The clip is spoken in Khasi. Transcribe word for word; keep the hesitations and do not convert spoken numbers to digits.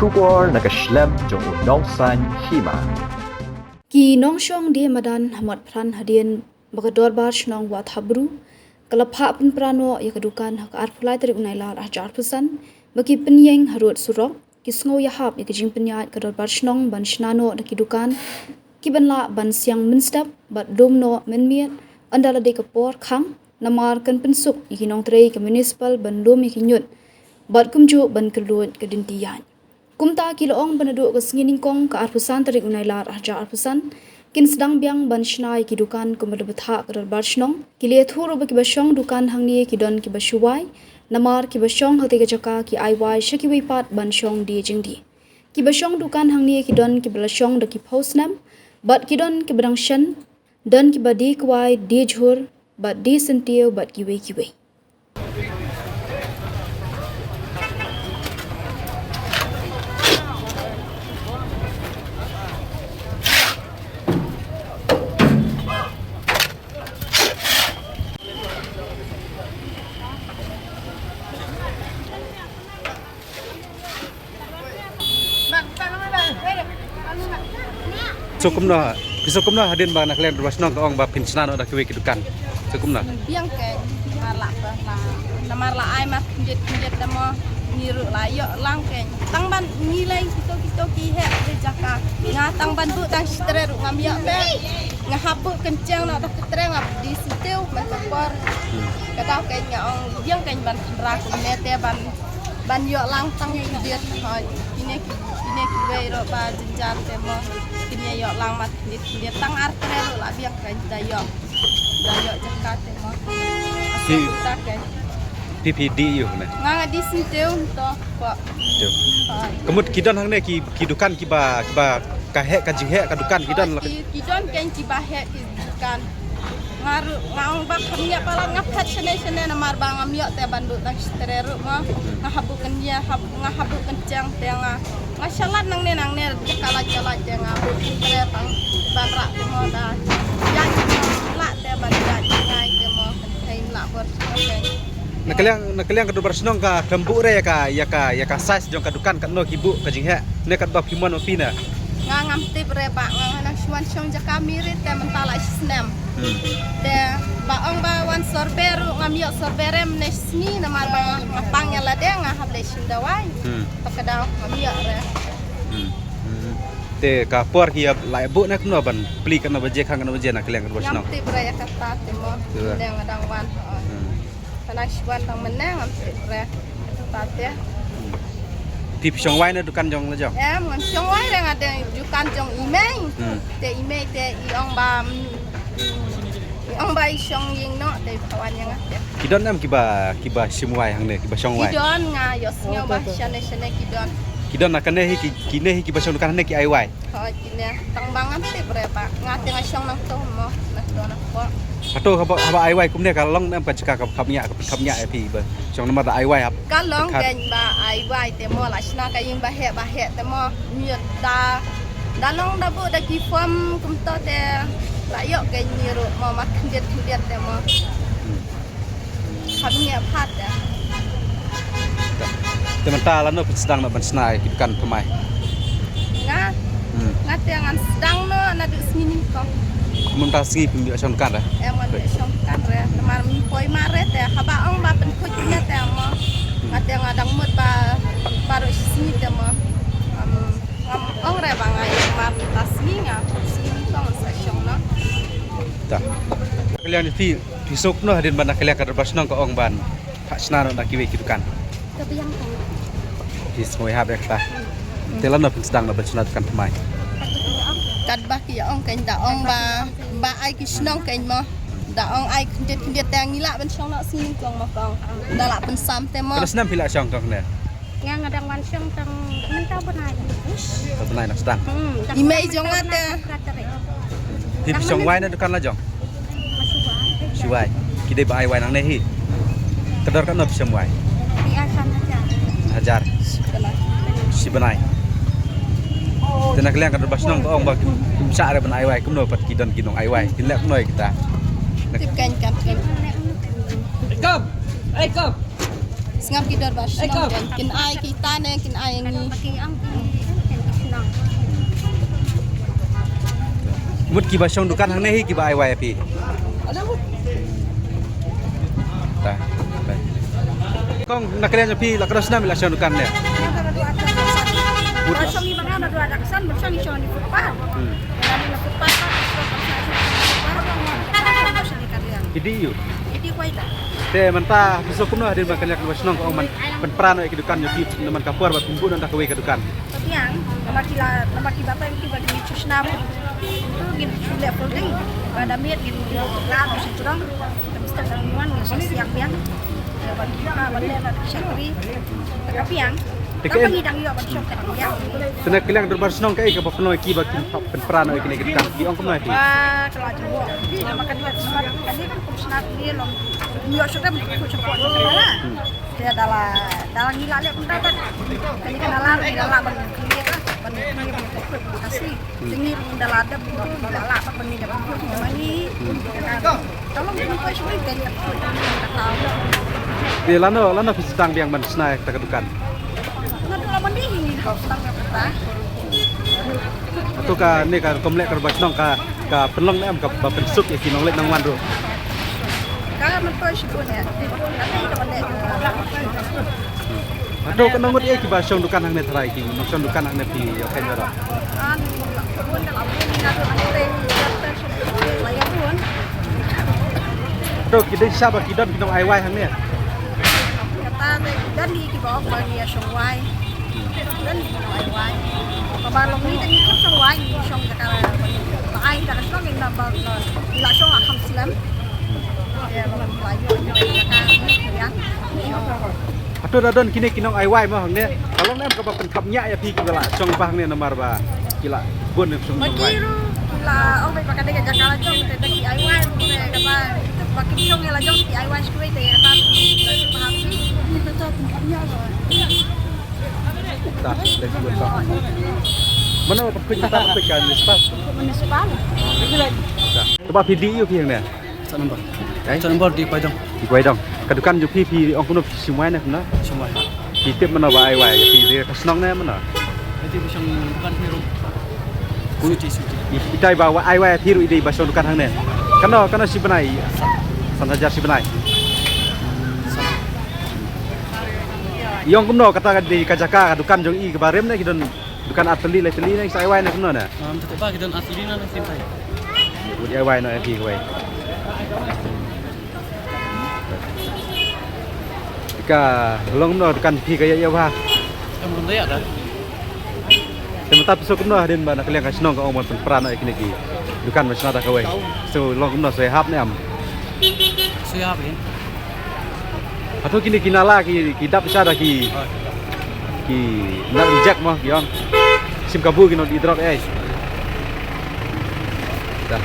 Khubor na ka shlem jong u Nongsaiñ Hima. Ki nongshong die madan ha Motphran hadien ba ka Dorbar Shnong Wahthapbru ka la phah pynpra noh ïa ka dukan ha ka arphew lai tarik u Nailar arhajar arphew san ba ki pynïeng ha rud surok, ki sngew ïahap ïa ka jingpynïaid ka Dorbar Shnong ban shna noh da ki dukan ki ban lah ban siang mynstep bad lum noh mynmiet ynda la dei ka por khang, namar kan pynsuk ïa ki nongtrei ka municipal ban lum ïa ki ñiut bad kumjuh ban kylluid ka dynti ïaid. Kumta ki la ong ba naduh ka sngi nyngkong ka arphew san tarik u Nailar arhajar arphew san kin sdang biang ban shna ïa ki dukan kumba la bthah ka Dorbar Shnong. Ki la ïathuh ruh ba kiba shong dukan hangne ki don kiba shu wai, namar kiba shong ha katei ka jaka ki ai wai sha kiwei pat ban shong die jingdie. Kiba shong dukan hangne ki don kiba la shong da ki phew snem bad ki don kiba dang shen, don kiba die kwai, die jhur bad die syntiew bad kiwei kiwei. So kumno, phi so kumno hadien ba na ka liang Dorbar Shnong ka ong ba phin shna noh da kiwei ki dukan? So kumno? Biang kein, namar la, la, namar la ai mat khyndiat khyndiat da mo, ngi ruh la ïoh lang kein. Tang ban ngi lei kito kito ki heh ki jaka. Nga tang ban buh tang shi trei ruh ngam ïoh te. Nga hap buh kynjang noh da ka trei, nga buh die syntiew man ka por. Ka daw kein nga ong biang kein ban khynra kumne te ban Ban ïoh lang tang khyndiat, ha, kine ki, kine kiwei ruh ba jynjar te mo, kine ïoh lang mat khyndiat khyndiat tang ar trei ruh la biang kein da ïoh, da ïoh jaka te mo. Ki ta kein. Phi phi die ïoh ne? Nga nga die syntiew to ko. Tiew. Ha. Ka mut ki don hangne ki, ki dukan kiba, kiba ka heh ka jingheh ka dukan ki don la. Ki, ki don kein kiba heh ki dukan. Nga ruh, nga ong ba kham ïa palat nga phet shane shane namar ba ngam ïoh te ban buh tang shi trei ruh mo. Nga hap buh kynjang, hap, nga hap buh kynjang te nga. Nga shalat nangne nangne ka lait ka lait te nga buh kynjang tang ban rah te mo da. Ïa lah te ban ïa ngai te mo. Kynthei lah bor te. Na ka liang, na ka liang ka Dorbar Shnong ka khlem buh re ïa ka, ïa ka, ïa ka size jong ka dukan katno ki buh ka jingheh. Ne katba phi mon ma phi ne. Nga ngam tip re ba nga, nga nang shu wan shong jaka miri te mynta la shi snem. Hmm. Te ba ong ba wan survey ruh ngam ïoh survey re mynne shi sngi namar ba nga pang ïa lade nga hap leit shim dawai. Hmm. Te ka daw ngam ïoh re. Hmm. Hmm. Te ka por ki ïa la buh ne kumno ban plie katno baje khang katno baje na ka liang ka Dorbar Shnong? Ngam tip re ïa kata te mo. Te ba. Te nga dang wan. Hmm. Ka nang shu wan tang mynne ngam tip re. Kata te. Phi phi shong wai na dukan jong la jong? Em, ngam shong wai re, nga dei dukan jong i mei. Hmm. Te i mei te i ong ba, mm, i ong ba i shong ïing noh te i phawan ïa nga te. Ki don em kiba, kiba shim wai hangne, kiba shong wai? Ki don, nga ïohsngew ba shane shane ki don. Ki don na kane hi ki, kine hi kiba shong dukan hangne ki ai wai? Hooid, kine tang ba ngam tip re ba nga te nga shong nangto mo, nangto nangpor. Hato haba, haba ai wai kumne ka long ne em ka jaka ka kham ïa, ka kham ïa ïa phi ba shong namar da ai wai hap. Ka long kein ba ai wai te mo la shna ka ïing ba heh ba heh te mo. Ngi da, da long da buh da ki form kumto te la ïoh kein ngi ruh mo mat khyndiat khyndiat te mo. Kham ïa phat da. Te mynta lano phi sdang noh ban shna ïa ki dukan thymmai? Nga. Hmm. Nga te ngan sdang noh naduh sngi nyngkong. Mynta sngi phi ïoh shong dukan re? Em, ngan ïoh shong dukan re. Namar mynpoi mar re te haba ong ba pynkhuid ne te mo. Nga te nga dang mut ba baroh shi sngi te mo. Em, Ngam ong re ba nga ïa mar mynta sngi nga, sngi nyngkong sa shong noh. Ta. Ka liang phi, phi suk noh hadien ba na ka liang ka Dorbar Shnong ka ong ban phah shna noh na kiwei ki dukan? Ka biang ka. Phi sngewhap ïa kata. Te lano phin sdang noh ban shna dukan thymmai? Katba ki ong kein da ong ba, ba ai ki shnong kein mo. Da ong ai khyndiat khyndiat te ngi lah ban shong noh sngi nyngkong mo kong. Da lah pynsam te mo. Katno snem phi lah shong kong ne? Nga nga dang wan shong tang mynta u bnai. Mynta u bnai nang sdang. Hmm. I mei jong nga te. Phi phi shong wai na dukan la jong? Shu wai. Ki dei ba ai wai nangne hi? Ka dor katno phi shong wai? Phi ai san hajar. Hajar. Shi bnai. Te na ka liang ka Dorbar Shnong ka ong ba kim, kim shah re ban ai wai kumno pat ki don ki nong ai wai. Kin leh kumno ïa kita. Tip kein kam kein. Ei kam. Ei kam. Sngap ki dorbar shnong, kin ai kita ne kin ai ngi. Mut kiba shong dukan hangne hi kiba ai wai ïa phi. Kong, na kren ïa phi la ka dei snem la shong dukan ne. Mut. Shong i banga na dua daksan, shong i shong di footpath. Hmm. Ki dei ïa u. Te mynta phi sngewthuh kumno hadien ba kane ka shnong ka ong ban pynpra noh ïa ki dukan jong phi namar ka por ba phin buh noh da kawei ka dukan. Ka biang, namar ki la, namar ki batai ki ba ki shu shna. Tu ngin shu leh folding. Ba da miet ngin la shu jrong. Ka mesti dang wan ngin shu siang biang. Ba ki ba leh na shakri. Ka biang. Te ka en- Te na ka liang dorbar shnong kaei kaba pynlong ïa ki ba kin pynpra noh ïa kine ki dukan, ki ong kumno ïa ki? Ba ka la jubok. Namar ka duh namar kane ka kum shnat ne long. Ïoh shuh ka kum shnat ne la. Te da la, da la ngi la leh kumta ba kane ka la, ngi la ban clear, ban clear, ban clear. Kasi. Sini ring da la dep, da la dep, da la dep, da la dep. Te lano, lano phi sdang biang ban shna ïa kata ka dukan? Hato kane ka rukom leh ka dorbar shnong ka, ka pynlong ne em kaba pynsuk ïa ki nongleit nongwan ruh? Hato katno ngut ïa kiba shong dukan hangne tharai, ki nongshong dukan hangne phi ïoh kheiñ baroh? Hato ki dei shisha ba ki don ki nong ai wai hangne? Kata te ki don ki ba ong ba ngi ïa shong wai. Ki don ki nong ai wai. Kaba long ngi te ngi shong wai, ngi shong jaka ba ai da ka shnong ngi na ba la shong a kham slem. Ïa long la ïoh ïa ka ïa. Hato da don kine ki nong ai wai mo hangne? Ka long ne em kaba pynkhapngiah ïa phi kiba la shong ba hangne namar ba ki la bun ne shong wai. Ki la ong ba ka dei ka jaka la jong te da ki ai wai te kaba ba ki shong ïa la jong ki ai wai shkwe te kaba ba ha ki. Ta, let's go. Mano ba pynkhapngiah ka municipal? Municipal. Ta. Kaba phi dei ïa phi hangne. Sa nombor. Eh? Sa nombor di Paidong. Di Paidong. Ka dukan jong phi phi ong kumno phi shim wai ne kumno? Shim wai. Phi tip mano ba ai wai phi dei ka shnong ne mano? Iti ba shong dukan phi ruh. Suti, suti. I, itai ba ai wai phi ruh i dei ba shong dukan hangne. Kano, kano shi bnai? San hajar shi bnai. I ong kumno kata ka dei ka jaka ka dukan jong i kaba rim ne ki don dukan ar tylli lai tylli ne ki sa ai wai ne kumno ne? Am, te ba ki don ar tylli ne ki ai. Ki ai wai ne ki wai. Ka long kumno dukan phi ka ïa ïa ba. Kam long da ïa da. Te mynta phi sngewthuh kumno hadien ba na ka liang ka shnong ka ong ban pynpra noh ïa kine ki dukan ba shna da kawei. Shu long kumno shu ïahap ne em? Shu ïahap ïa. Hato kine ki nala ki, ki dap sha da ki, ki nala reject mo ki ong. Shim kabu ki nongdih drug ei. Da.